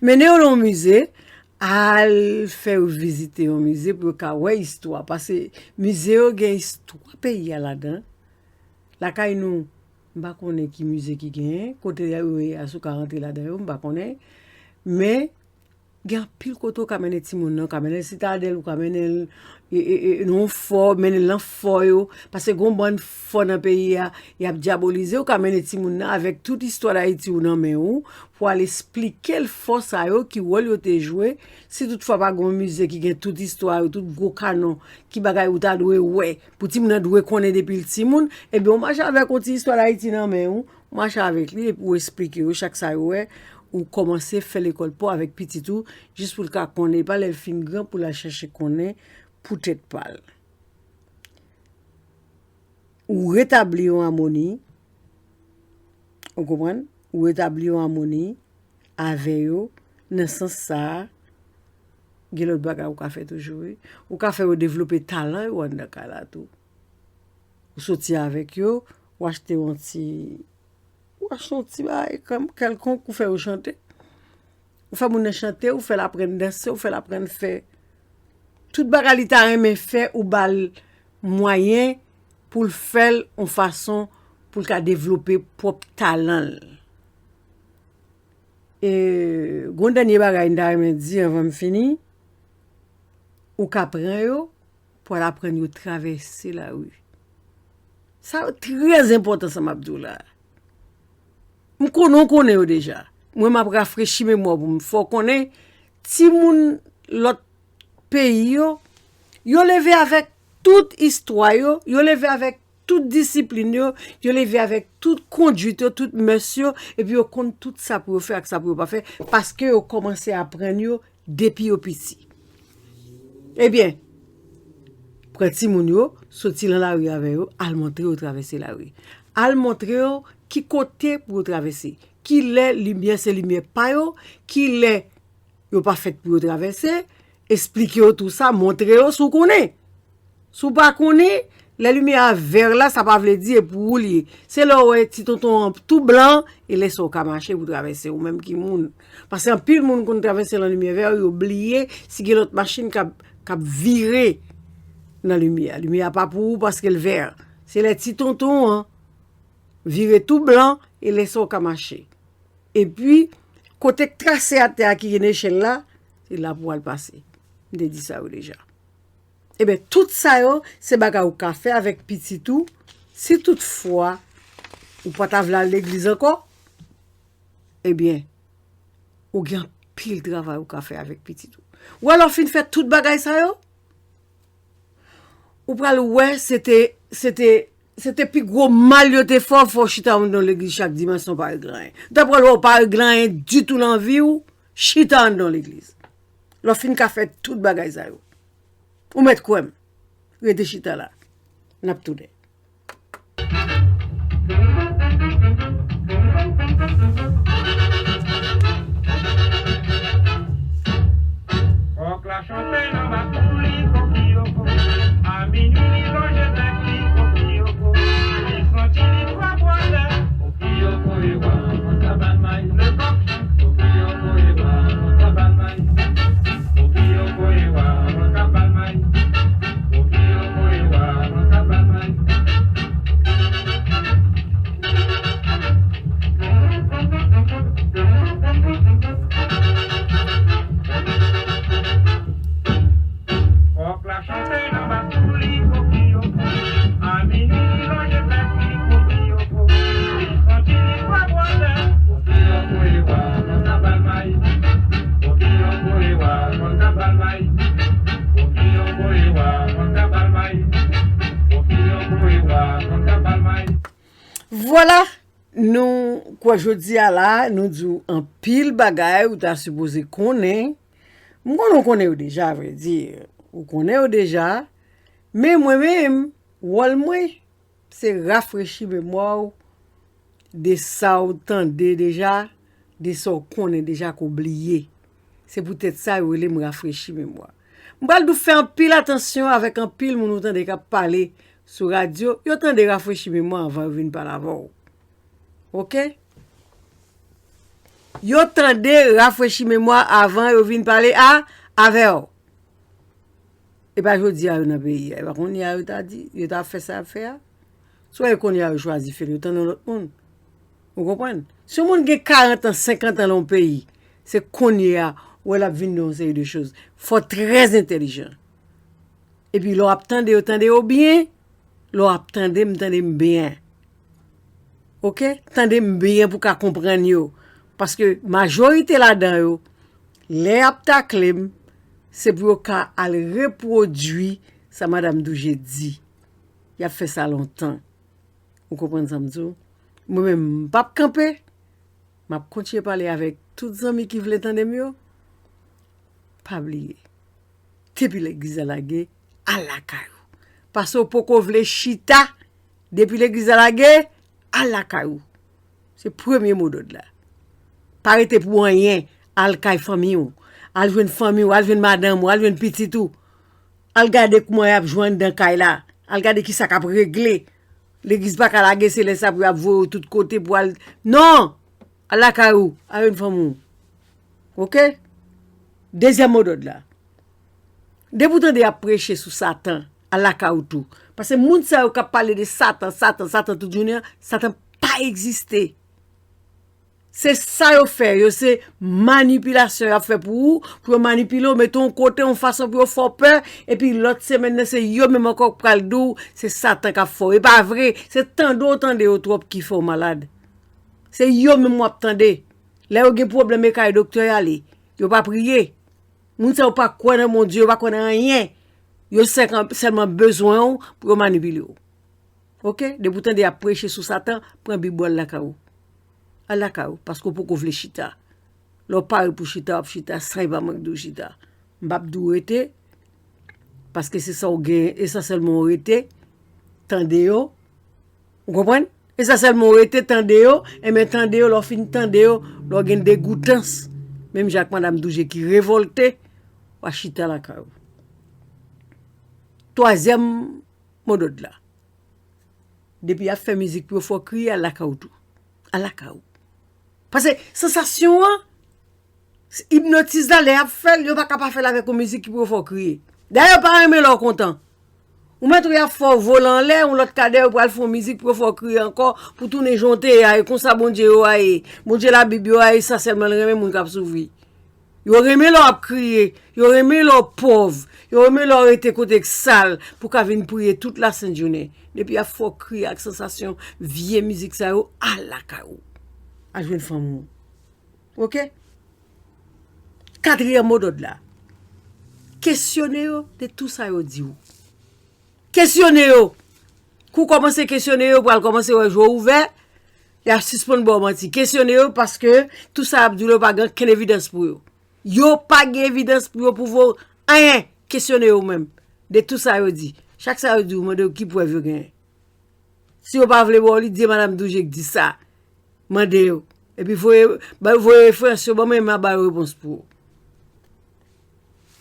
Mennen yo nan yon mize, al fè yo vizite yon mize pou yo ka wè istwa. Paske mize yo gen istwa peyi a ladan. Lakay nou, m pa konnen ki mize ki genyen. Kote yo ye a, si w ka rantre ladan yo, m pa konnen. Men, gen anpil kote w ka mennen timoun nan, w ka mennen l Sitadèl, ou ka mennen l, e, e, e, nan yon fò, mennen l nan fò yo, paske gen yon bann fò nan peyi a, y ap dyabolize, ou ka mennen timoun nan avèk tout istwa Dayiti ou nan men ou, pou al esplike l fò sa yo, ki wòl yo te jwe, si toutfwa pa gen yon mize ki gen tout istwa yo, tout gwo kanon, ki bagay ou ta dwe wè, pou timoun nan dwe konnen depi l timoun, ebyen, w mache avèk yon ti istwa Dayiti nan men ou, mache avèk li epi w esplike yo chak sa yo wè, ou kòmanse fè lekòl pa w avèk pitit ou, jis pou l ka konnen, e pa lè l fin gran pou l al chache konnen pou tèt pa l. Ou retabli yon amoni, ou konprann? Ou retabli yon amoni avè yo, nan sans sa a, gen lòt bagay ou ka fè toujou, wi. Ou ka fè yo devlope talan yo anndan kay la tou. Ou soti avèk yo, ou achte yon ti, ou achte yon ti bagay kèlkonk, ou fè yo chante. Ou fè moun nan chante, ou fè l aprann danse, ou fè l aprann fè tout bagay li ta renmen fè, ou ba l mwayen pou l fè l yon fason pou l ka devlope pwòp talan l. E gon dènye bagay m ta renmen di anvan m fini, ou ka pran yo pou al aprann yo travèse lari. Sa yo trè enpòtan sa m ap di w la. M konnen w konnen yo deja. Mwen m ap rafrechi memwa w pou m fè w konnen timoun lòt peyi yo, yo leve avèk tout istwa yo, yo leve avèk tout disiplin yo, yo leve avèk tout kondwit yo, tout mès yo, epi yo konn tout sa pou yo fè ak sa pou yo pa fè, paske yo kòmanse aprann yo depi yo piti. Ebyen, pran timoun yo, soti nan lari avè yo, al montre yo travèse lari. Al montre yo ki kote pou yo travèse, ki lè limyè se limyè pa yo, ki lè yo pa fèt pou yo travèse, esplike yo tou sa, montre yo si w konnen. Si w pa konnen, lè limyè a vè la, sa pa vle di e pou ou li ye. Se lè w wè ti tonton an tou blan, e lè sa w ka mache pou travèse, ou menm ki moun. Paske anpil moun konn travèse nan limyè vè, yo bliye si gen lòt machin k ap, k ap vire nan limyè a. Limyè a pa pou ou paske l vè. Se lè ti tonton an vire tou blan, e lè sa w ka mache. Epi, kote k trase atè a ki gen nechèl la, se la pou w al pase. M te di sa yo deja. Ebyen, tout sa yo, se bagay ou ka fè avèk pitit ou. Si toutfwa ou pa ta vle al legliz ankò, ebyen, ou gen anpil travay ou ka fè avèk pitit ou. Ou wè lè w fin fè tout bagay sa yo, ou pral wè se te, se te, se te pi gwo mal yo te fè w, fè w chita anndan yon legliz chak dimanch san w pa regle anyen. Ou ta pral wè w pa regle anyen ditou nan vi w, chita anndan yon legliz. Lè w fin ka fè tout bagay sa yo. Ou mèt kwè m. Rete chita la. N ap tounen. Kòk la chante nan bak pou li kokiyoko. A minui li lonje tèt li kokiyoko. Li santi li twò bwazè. Kokiyoko e wa, mwen ka ba l may. Le kòk. Kokiyoko e wa, mwen ka ba l may. Kokiyoko e wa, mwen ka ba l may. Kokiyoko e wa, mwen ka ba l may. Kòk la chante nan bak pou li kokiyoko. A minui li lonje tèt li kokiyoko. Li santi li twò bwazè. Kokiyoko e wa, mwen ka ba l may. Kokiyoko e wa, mwen ka ba l may. Kokiyoko e wa, mwen ka ba l may. Kokiyoko e wa, mwen ka ba l may. Vwala, nou kwè jodi a la, nou di w anpil bagay ou ta sipoze konnen. M konnen w konnen yo deja, avrèdi. Ou konnen yo deja. Men mwen menm, wòl mwen, se rafrechi memwa w de sa w tande deja, de sa w konnen deja ke w bliye. Se poutèt sa yo rele m rafrechi memwa. M pral di w fè anpil atansyon avèk anpil moun ou tande k ap pale sou radyo, yo tande rafrechi memwa anvan yo vin pale avè w. Oke? Yo tande rafrechi memwa avan yo vin pale a, avè w. E pa jodi a yo nan peyi a. E pa kounye a yo ta di, yo ta fè sa y ap fè a. Swa yo kounye a yo chwazi fè l, yo tann yon lòt moun. Ou konprann? Si yon moun gen karant an, senkant an nan yon peyi, se kounye a, ou wè l ap vin di yon seri de choz. Fò w trè entèlijan. Epi lè w ap tande yo, tande yo byen. Lè w ap tande m, tande m byen. Oke? Tande m byen pou w ka konprann yo. Paske majorite ladan yo, lè y ap takle m, se pou yo ka al repwodui sa Madanm Douje di. Y ap fè sa lontan. Ou konprann sa m di w? Mwen menm, m p ap kanpe. M ap kontinye pale avèk tout zanmi ki vle tande m yo. Pa bliye, depi legliz la lage, al lakay ou. Paske w poko vle chita, depi legliz la lage, al lakay ou. Se premye modòd la. Pa rete pou anyen, al kay fanmi w. Al jwenn fanmi w, al jwenn madanm ou, al jwenn pitit ou. Al gade kouman y ap jwe anndan kay la. Al gade kisa k ap regle. Legliz pa ka lage, se lè sa pou y ap voye w tout kote pou al. Non! Al lakay ou, al jwenn fanmi w. Oke? Dezyèm modòd la. Depi w tande y ap preche sou Satan, al lakay ou tou. Paske moun sa yo k ap pale de Satan, Satan, Satan tout jounen an, Satan pa egziste. Se sa yo fè, yo se manipilasyon y ap fè pou ou, pou yo manipile w, mete w yon kote, yon fason pou yo fè w pè, epi lòt semèn nan se yo menm ankò k pral di w se Satan k ap fè w. E pa vre, se tande w tande yo twòp ki fè w malad. Se yo menm w ap tande. Lè yo gen pwoblèm, e kay doktè y ale. Yo pa priye. Moun sa yo pa kwè nan Bondye, yo pa kwè nan anyen. Yo sèk-, sèlman bezwen w pou yo manipile w. Oke? Depi w tande y ap preche sou Satan, pran Bib ou al lakay ou. Al lakay ou, paske w poko vle chita. Lè w pare pou chita, w ap chita, san epa mwen k di w chita. M p ap di w rete, paske se sa w gen, esansyèlman w rete, tande yo. Ou konprann? Esansyèlman w rete, tande yo, enben tande yo, lè w fin tande yo, lè w gen degoutans, menm jan ak Madam Douje ki revòlte, w a chita lakay ou. Twazyèm modòd la. Depi y ap fè mizik pou yo fè w kriye, al lakay ou tou. Al lakay ou. Paske sansasyon an, ipnotiz la, lè y ap fè l, yo pa ka pa fè l avèk yon mizik ki pou yo fè w kriye. Dayè, yo pa renmen lè w kontan. Ou mèt wè y ap fè w vole anlè, yon lòt kadè, yo pral fè yon mizik pou yo fè w kriye ankò, pou tounen jan w te ye a, e konsa Bondye yo a ye. Bondye Labib yo a ye, sa sèlman l renmen moun k ap soufri. Yo renmen lè w ap kriye, yo renmen lè w pòv, yo renmen lè w rete kote k sal pou ka vin priye tout lasent jounen. Depi y ap fè w kriye ak sansasyon vye mizik sa yo, al lakay ou. Al jwenn fanmi w. Oke? Katriyèm modòd la. Kesyone yo de tou sa yo di w. Kesyone yo. Kou w kòmanse kesyone yo, yo pral kòmanse wè je w ouvè, y ap sispann ba w manti. Kesyone yo paske tou sa y ap di w la, yo pa gen okenn evidans pou yo. Yo pa gen evidans pou yo pwouve w anyen. Kesyone yo menm. De tou sa yo di. Chak sa yo di w, mande yo ki prèv yo genyen. Si yo pa vle ba w li, di Madam Douje k di sa. Mande yo. Epi voye, ba, voye referans yo ban mwen, m a ba yo repons pou ou.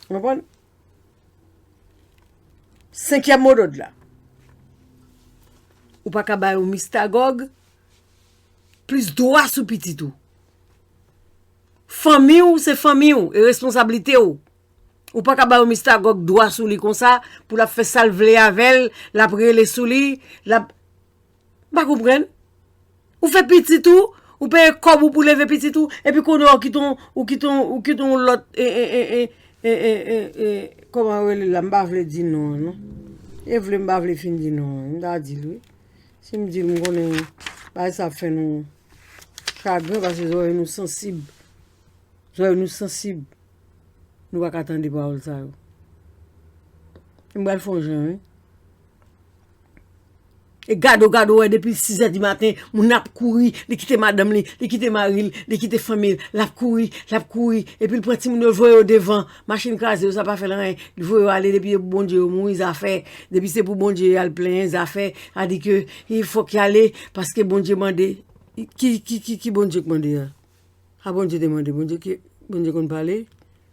Ou konprann? Senkyèm modòd la. Ou pa ka ba yon mistagòg plis dwa sou pitit ou. Fanmi w, se fanmi w, e responsablite w. Ou pa ka ba yon mistagòg dwa sou li konsa, pou l ap fè sa l vle avè l, l ap rele sou li, l ap, m pa konprann. Ou fè pitit ou, ou peye kòb ou pou leve pitit ou, epi kounye a ou kite yon, ou kite yon, ou kite yon lòt, e, e, e, e, e, e, e, e, kòman yo rele l la, m pa vle di non an, non. E vle m pa vle fin di non an, m ta di l wi. Si m di l, m konnen bagay sa ap fè nou chagren, paske zòrèy nou sansib. Zòrèy nou sansib. Nou pa ka tande pawòl sa yo. M pral fè yon jan, wi. E gade w, gade w, wè, depi sizè di maten, moun nan ap kouri, li kite madanm li, li kite mari l, li kite fanmi l, l ap kouri, l ap kouri, epi l pran timoun yo, l voye yo devan, machin kraze yo, sa pa fè l anyen, li voye yo ale, depi se pou Bondye yo mouri, zafè, depi se pou Bondye al plenyen, zafè, a di ke, e, fòk y ale, paske Bondye mande, ki, ki, ki, ki Bondye k mande a? A Bondye te mande, Bondye ki, Bondye konn pale,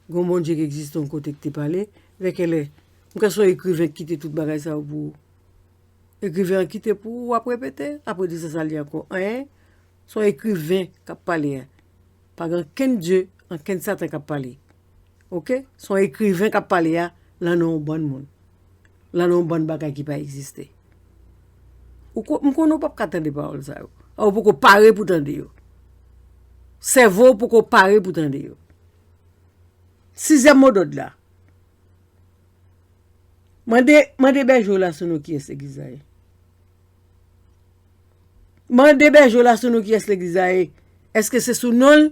gon Bondye ki egziste yon kote ki te pale, vè kèlè? M kwè se yon ekriven ki kite tout bagay sa yo pou ou. Ekriven an kite pou ou, w ap repete, apre di sa sa li ankò. Anyen, se yon ekriven k ap pale a. Pa gen ankenn Dye, ankenn Satan k ap pale. Oke? Se yon ekriven k ap pale a, lan nan yon bann moun. Lan nan yon bann bagay ki pa egziste. Ou ko-, m konnen w p ap ka tande pawòl sa yo. Ou poko pare pou tande yo. Sèvo w poko pare pou tande yo. Sizyèm modòd la. Mande, mande bèje w la sou non kiyès legliz la ye. Mande bèje w la sou non kiyès legliz la ye. Èske se sou non l?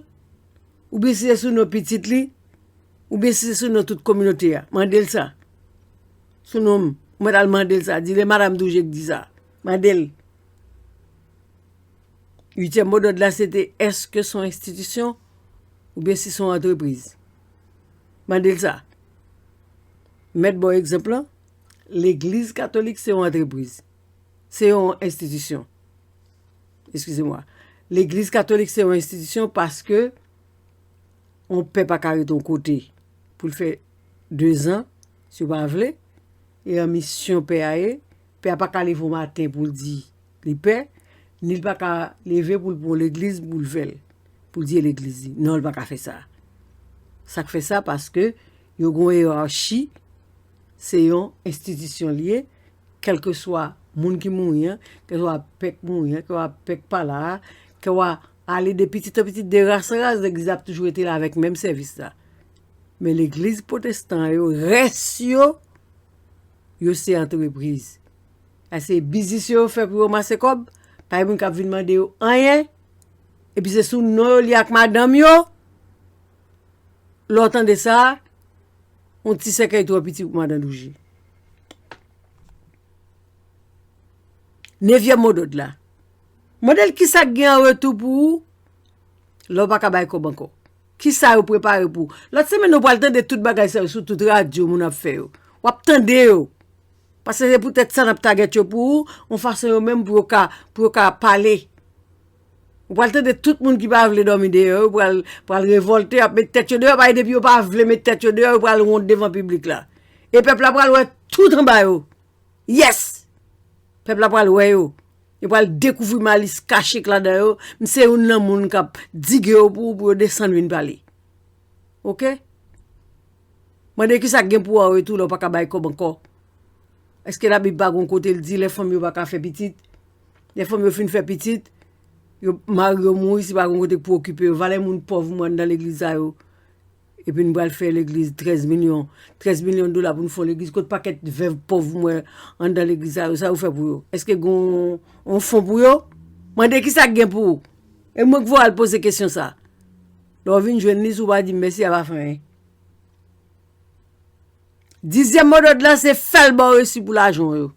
Oubyen si se sou non pitit li? Oubyen si se sou non tout kominote a? Mande l sa. Sou non m. Mwen t al mande l sa. Di l e Madam Douje k di sa. Mande l. Uityèm modòd la, se te èske se yon enstitisyon oubyen si se yon antrepriz? Mande l sa. Mèt ba w egzanp lan, legliz katolik se yon antrepriz. Se yon enstitisyon. Eskize mwa. Legliz katolik se yon enstitisyon paske yon pè pa ka rete yon kote pou l fè dezan, si w pa vle, e an misyon pè a ye, pè a pa ka leve yon maten pou l di, Li pè, ni l pa ka leve pou l pran legliz pou l fè l, pou l di legliz li. Non, li pa ka fè sa. Sa k fè sa, paske yo gen yon yerachi, se yon enstitisyon li ye, kèlkeswa moun ki mouri an, kèlkeswa pè k mouri an, kèlkeswa pè k pa la a, kèlkeswa ale de pitit an pitit, de ras an ras, legliz la ap toujou rete la avèk menm sèvis la. Men legliz pwotestan yo, rès yo, yo se antrepriz. A se biznis yo fè pou yo ranmase kòb, pa gen moun k ap vin mande yo anyen, epi se sou non yo li ak madanm yo. Lè w tande sa, yon ti sèkèy twò piti pou madan Douji. Nevyèm modòd la. Mande l kisa k gen an retou pou ou lè w pa ka bay kòb ankò. Kisa yo prepare pou ou? Lòt semèn, ou pral tande tout bagay sa yo sou tout radyo moun ap fè yo. W ap tande yo. Paske se poutèt sa n ap tagèt yo pou ou, yon fason yo menm pou yo ka, pou yo ka pale. Ou pral tande tout moun ki pa vle dòmi deyò, yo pral, pral revòlte, y ap met tèt yo deyò, paske depi yo pa vle met tèt yo deyò, yo pral wont devan piblik la. E pèp la pral wè tout anba yo. Yes! Pèp la pral wè yo. Yo pral dekouvri malis kache k ladan yo. M se youn nan moun k ap dige yo pou, pou yo desann vin pale. Oke? Mande kisa k gen pou ou an retou lè w pa ka bay kòb ankò. Èske Labib pa gen yon kote l di lè fanm yo pa ka fè pitit? Lè fanm yo fin fè pitit, yo, mari yo mouri, se pa gen yon kote k pou okipe yo. Valè moun pòv mwen anndan legliz sa yo. Epi n pral fè legliz trèz milyon, trèz milyon dola pou n fè yon legliz. Kot pakèt vèv pòv mwen anndan legliz sa yo, sa yo fè pou yo? Èske gen yon, yon fon pou yo? Mande kisa k gen pou ou. E mwen k voye al poze kesyon sa. Lè w vin jwenn li, si w pa di m mèsi, a pa fè anyen. Dizyèm modòd la, se fè l ba w resi pou lajan w yo.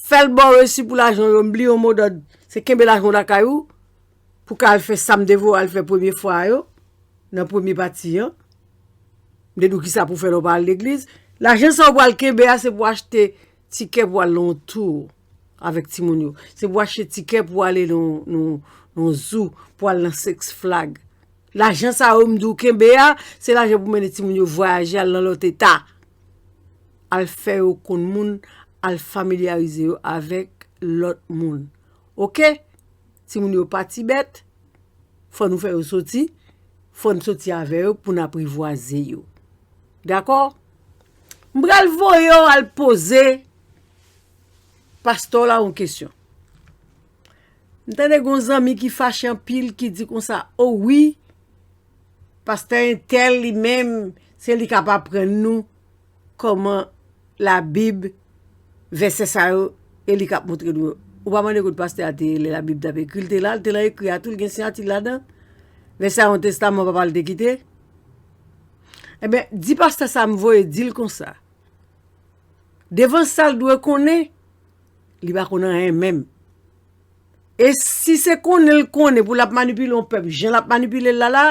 Fè l ba w resi pou lajan w yo. M bliye yon modòd, se kenbe lajan w lakay ou, pou ka al fè sa m te voye w al fè premye fwa yo, nan premye pati an. M te di w kisa pou fè lè w pa al legliz. Lajan sa w pral kenbe a, se pou achte tikè pou al nan yon tou avèk timoun yo. Se pou achte tikè pou ale nan, nan, nan yon zoo, pou al nan Six Flag. Lajan sa yo m di w kenbe a, se lajan pou mennen timoun yo vwayaje, al nan lòt eta. Al fè yo konn moun, al familyarize yo avèk lòt moun. Oke? Timoun yo pa ti bèt, fò nou fè yo soti, fò n soti avè yo pou n aprivwaze yo. Dakò? M pral voye w al poze pastè w la yon kesyon. M tande gen yon zanmi ki fache anpil, ki di konsa, o wi, pastè entèl li menm, se li k ap aprann nou kòman Labib, vèsè sa yo, e li k ap montre nou yo. Ou pa mande kot pastè a te ye lè Labib t ap ekri, l te la, l te lan ekri a tou, l gen siyati l ladan. Vèsè a yon testaman papa l te kite. Enben, di pastè sa m voye di l konsa. Devan sa l dwe konnen, li pa konn anyen menm. E si se konnen l konnen pou l ap manipile yon pèp, jan l ap manipile l la la,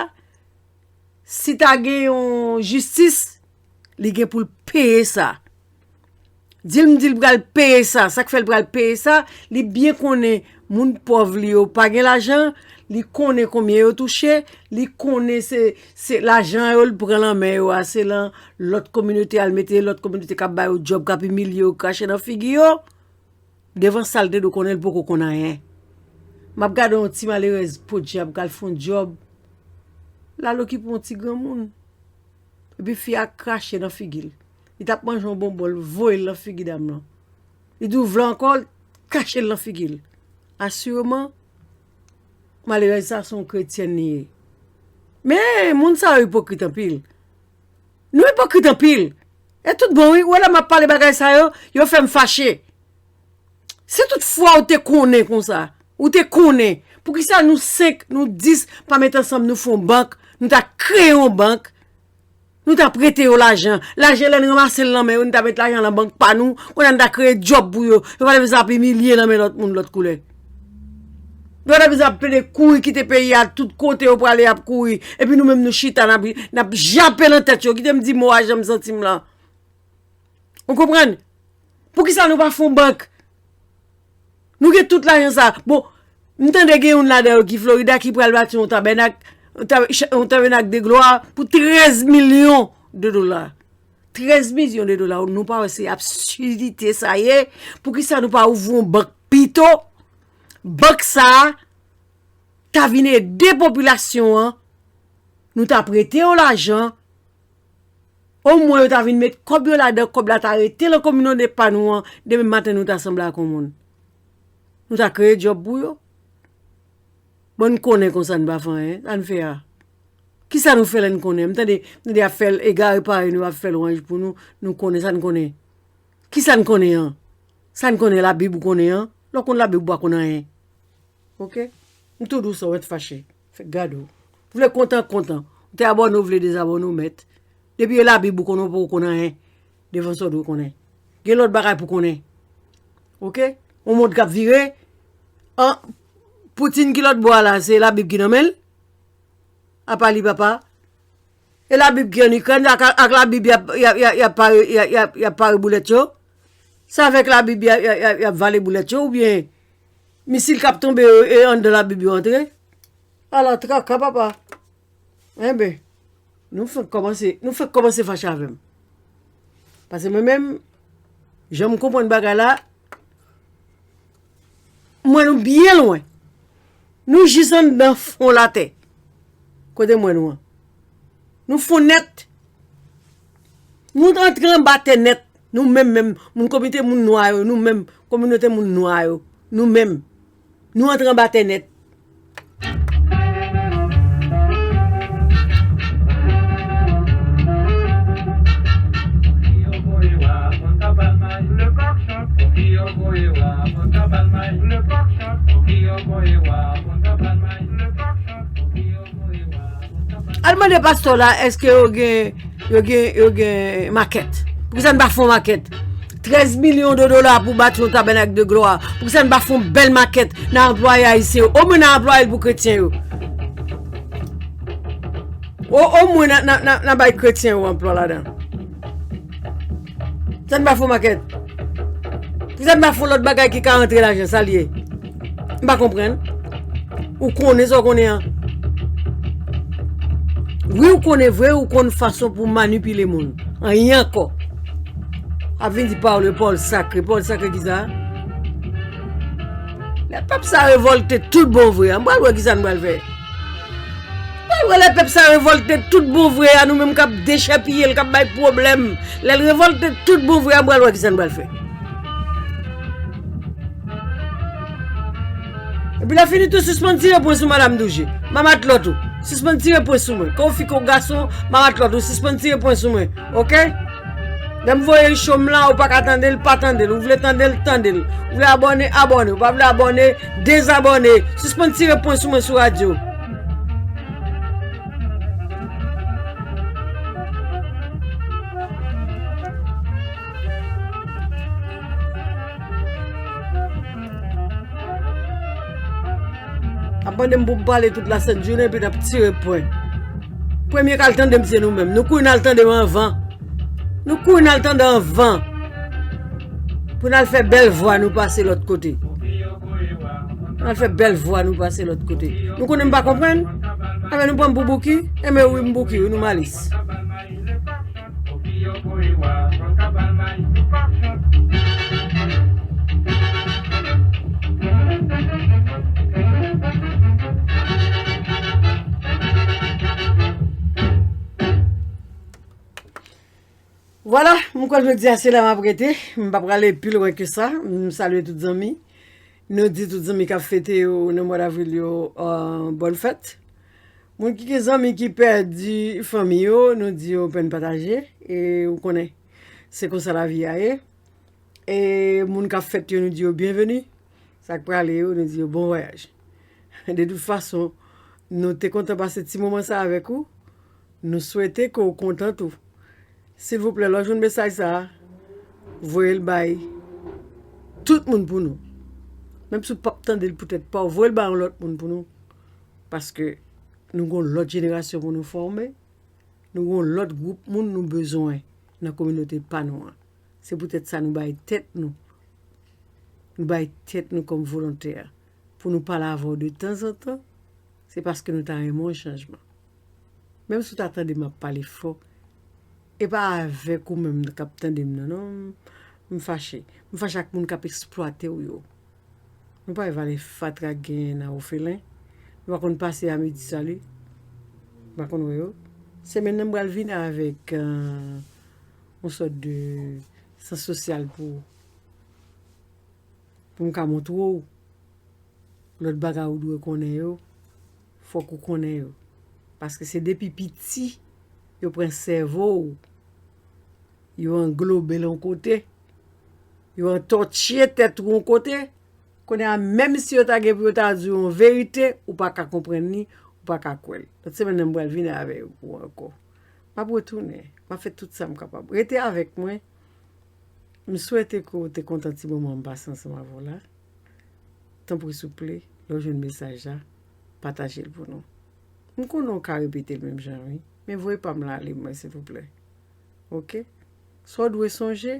si ta gen yon jistis, li gen pou l peye sa. Di l m di l pral peye sa. Sa k fè l pral peye sa, li byen konnen moun pòv li yo pa gen lajan, li konnen konbyen yo touche, li konnen se, se lajan yo l pran lan men yo a, se lan lòt kominote al mete, lòt kominote k ap ba yo djòb, k ap imilye yo, krache nan figi yo. Devan sa l te dwe konnen, l poko konn anyen. M ap gade yon ti malerèz podyab k al fè yon djòb. L al okipe yon ti granmoun. Epi fi a krache nan figi l. Li t ap manje yon bonbon, l voye l nan figi dam lan. Li di w vle ankò, l krache l nan figi l. Asireman, malerèz sa se yon kretyèn li ye. Men, moun sa yo ipokrit anpil. Nou ipokrit anpil. E tout bon, wi. Ou wè lè m ap pale bagay sa yo, yo fè m fache. Si tout fwa ou te konnen konsa, ou te konnen, poukisa nou senk, nou dis pa met ansanm, nou fè yon bank, nou ta kreye yon bank, nou ta prete yo lajan. Lajan lè n ranmase l nan men yo, nou ta met lajan nan bank pa nou, kounye a nou ta kreye djòb pou yo. Yo pa ta bezwen ap imilye nan men lòt moun lòt koulè. Yo pa ta bezwen ap pede kouri kite peyi a, tout kote yo prale y ap kouri. Epi nou menm nou chita, n ap, n ap jape nan tèt yo. Kite m di mo a jan m santi m lan. Ou konprann? Poukisa nou pa fè yon bank? Nou gen tout lajan sa. Bon, m tande gen youn ladan yo ki Florida ki pral bati yon tabènak, yon tab-, yon tabènak de glwa pou trèz milyon de dola. trèz milyon de dola, nou pa wè se absidite sa ye? Poukisa nou pa ouvri yon bank pito? Bank sa a ta vin ede popilasyon an, nou ta prete yo lajan, omwen yo ta vin met kòb yo ladan, kòb la ta rete nan kominote pa nou an, demen maten nou ta sanble ak yon moun. Nou ta kreye djòb pou yo. Bon, n konnen konsa n pa fè anyen, sa n fè a? Kisa nou fè lè n konnen? M tande, m tande y ap fè l egare parèy nou, y ap fè lwanj pou nou, nou konnen sa n konnen. Kisa n konnen an? Sa n konnen Labib ou konnen an? Lè w konn Labib ou pa konn anyen. Oke? M tou dous, ou ret fache. Fèk gade w. Ou vle kontan, kontan. Ou te abòne, ou vle dezabòne, ou mèt. Depi e Labib ou konnen, ou poko konn anyen. Devan sa w dwe konnen. Gen lòt bagay pou konnen. Oke? Yon mond k ap vire. An, Poutine ki lòt bò a la, se Labib ki nan men l? Apa li, papa? E Labib ki ann Ikrèn, ak, ak Labib y ap, y ap, y ap, y ap pare, y ap, y ap, y ap pare boulèt yo? Se avèk Labib y ap, y ap, y ap, y ap vale boulèt yo, oubyen misil k ap tonbe yo, e anndan Labib yo antre? Ala traka, papa. Enben, nou fenk kòmanse, nou fenk kòmanse fache avè m. Paske mwen menm, jan m konprann bagay la, m wè nou byen lwen. Nou jis anndan fon latè. Kote m wè nou an? Nou fon nèt. Nou antre anba tè nèt. Nou menm menm, moun komite moun nwa yo, nou menm, kominote moun nwa yo, nou menm. Nou antre anba tè nèt. Al mande pastè la, èske yo gen, yo gen, yo gen makèt? Poukisa n pa fè yon makèt? Trèz milyon de dola pou bati yon tabènak de glwa. Poukisa n pa fè yon bèl makèt nan anplwaye ayisyen yo? Omwen nan anplwaye l pou kretyen yo. O, omwen nan, nan, nan, nan bay kretyen yo anplwa ladan. Poukisa n pa fè yon makèt? Poukisa n pa fè yon lòt bagay ki ka rantre lajan? Sa l ye? M pa konprann. Ou konnen sa w konnen an. Wi, ou konnen vre, ou konn fason pou manipile moun. Anyen ankò. Ap vin di pawòl, pawòl sakre. Pawòl sakre kisa? Lè pèp sa revòlte tout bon vre a, m pral wè kisa n pral fè. M pral wè lè pèp sa revòlte tout bon vre a, nou menm k ap dechèpiye l, k ap bay pwoblèm. Lè l revòlte tout bon vre a, m pral wè kisa n pral fè. Epi lè fini tou, sispann tire pwen sou madanm Douje. Mamatlòt ou, sispann tire pwen sou mwen. Ke w fi, ke w gason, mamatlòt ou, sispann tire pwen sou mwen. Oke? Lè m voye show m la, ou pa ka tande l, pa tande l. Ou vle tande l, tande l. Ou vle abòne, abòne. Ou pa vle abòne, dezabòne. Sispann tire pwen sou mwen sou radyo. Ap mande m pou m pale tout lasent jounen, epi n ap tire pwen. Premye k al tande m se nou menm. Nou kouri n al tande m anvan. Nou kouri n al tande anvan. Pou n al fè bèl vwa nou pase lòt kote. N al fè bèl vwa nou pase lòt kote. Nou konnen m pa konprann? Enben nou pran m pou Bouki? Enben wi, m Bouki wi, nou Malis. Vwala, m kwè jodi a se la m ap rete. M pa prale pi lwen ke sa. M salye tout zanmi. Nou di tout zanmi k ap fete yo nan mwa davril yo, euh, bòn fèt. Moun ki gen zanmi ki pèdi fanmi yo, nou di yo pèn pataje. E ou konnen, se konsa lavi a ye. E moun k ap fèt yo, nou di yo byenveni. Sa k prale yo, nou di yo bon vwayaj. De tout fason, nou te kontan pase ti moman sa avèk ou. Nou swete ke w kontan tou. Silvouplè, lè w jwenn mesaj sa a, voye l bay tout moun pou nou. Menm si w p ap tande l poutèt pa w, voye l bay yon lòt moun pou nou. Paske nou gen yon lòt jenerasyon pou nou fòme. Nou gen yon lòt gwoup moun nou bezwen nan kominote pa nou an. Se poutèt sa nou bay tèt nou, nou bay tèt nou kòm volontè pou nou pale avè w de tanzantan, se paske nou ta renmen yon chanjman. Menm si w ta tande m ap pale fò, E pa avèk ou menm k ap tande m nan, non. M fache. M fache ak moun k ap eksplwate w yo. Nou pa wè valè fatra k genyen nan ofelen? Nou pa konn pase a midi sali? Nou pa konn wè yo? Semèn nan m pral vin avèk yon sòt de sans sosyal pou, pou m ka montre w lòt bagay ou dwe konnen yo. Fòk ou konnen yo. Paske se depi piti yo pran sèvo w, yo anglobe l yon kote, yo antòtye tèt ou yon kote. Kounye a, menm si yo ta gen pou yo ta di w yon verite, ou pa ka konprann li, ou pa ka kwè l. Lòt semèn nan, m pral vin avè yo pou ankò. M ap retounen. M ap fè tout sa m kapab. Rete avèk mwen. M swete ke w te kontan ti moman m pase ansanm avè w la. Tanpri souple, lè w jwenn mesaj la, pataje l pou nou. M konnen w ka repete l menm jan, wi. Men voye pa m la ale mwen, silvouplè. Oke? Sa w dwe sonje,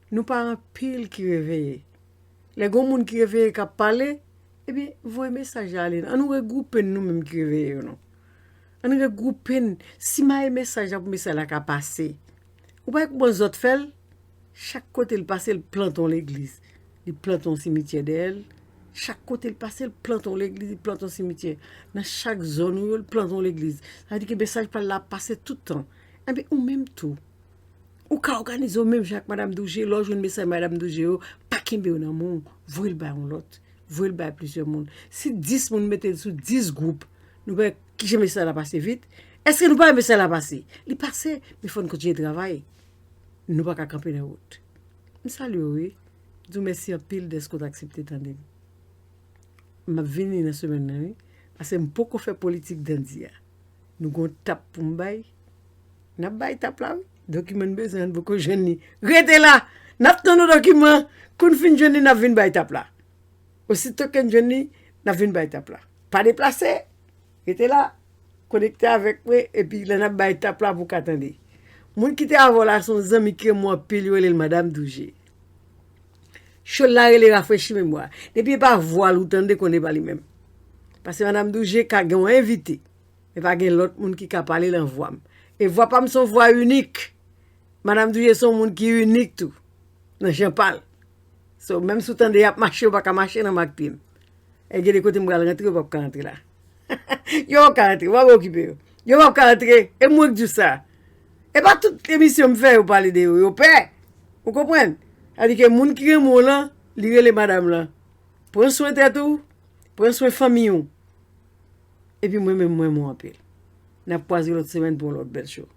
nou pa anpil ki reveye. Lè gen yon moun ki reveye k ap pale, ebyen, voye mesaj la ale. Ann nou regwoupe n nou menm ki reveye yo, non. Ann regwoupe n. Simaye mesaj la pou mesaj la ka pase. Ou pa wè kouman zòt fè l? Chak kote l pase, l plante yon legliz. Li plante yon simityè dèyè l. Chak kote l pase, l plante yon legliz, li plante yon simityè. Nan chak zòn ou yo, l plante yon legliz. Sa vle di ke mesaj pa l la ap pase tout tan. Enben, ou menm tou, ou ka òganize w menm jan ak Madanm Douje. Lè w jwenn mesaj Madanm Douje yo, pa kenbe yo nan men w. Voye l bay yon lòt. Voye l bay plizyè moun. Si dis moun mete l sou dis gwoup, nou pa wè kijan mesaj la pase vit? Èske nou pa wè mesaj la pase? Li pase, men fò n kontinye travay. Nou pa ka kanpe nan wout. M salye w, wi. M di w mèsi anpil dèske w t aksepte tande m. M ap vini nan semèn nan, wi. Paske m poko fè politik dandi a. Nou gon tap pou m bay. N ap bay tap la, wi. Dokiman n bezwen an, n poko jwenn li. Rete la! N ap tann yon dokiman. Kou n fin jwenn li, n ap vin bay tap la. Osito ke n jwenn li, n ap vin bay tap la. Pa deplase. Rete la. Konekte avèk mwen, epi lè n ap bay tap la pou w ka tande. Moun ki te avè w la, se yon zanmi ki renmen w anpil, yo rele l Madanm Douje. Cho la rele rafrechi memwa. Depi e pa vwa l ou tande, konnen e pa li menm. Paske Madanm Douje ka gen yon envite, men pa gen lòt moun ki ka pale nan vwa m. E vwa pa m se yon vwa inik. Madanm Douje se yon moun ki inik tou, nan jan pa l. So, menm si w tande y ap mache, ou pa ka mache nan mak pye m. E gen de kote m pral rantre, ou p ap ka rantre la. Yo p ap ka rantre, ou pa okipe yo. Yo p ap ka rantre, e mwen k di w sa. E pa tout emisyon m fè, yo pale de yo, yo pè. Ou konprann? Sa di ke moun ki renmen w lan, li rele madanm lan. Pran swen tèt ou, pran swen fanmi w. Epi mwen menm, mwen renmen w anpil. N ap kwaze lòt semèn pou yon lòt bèl show.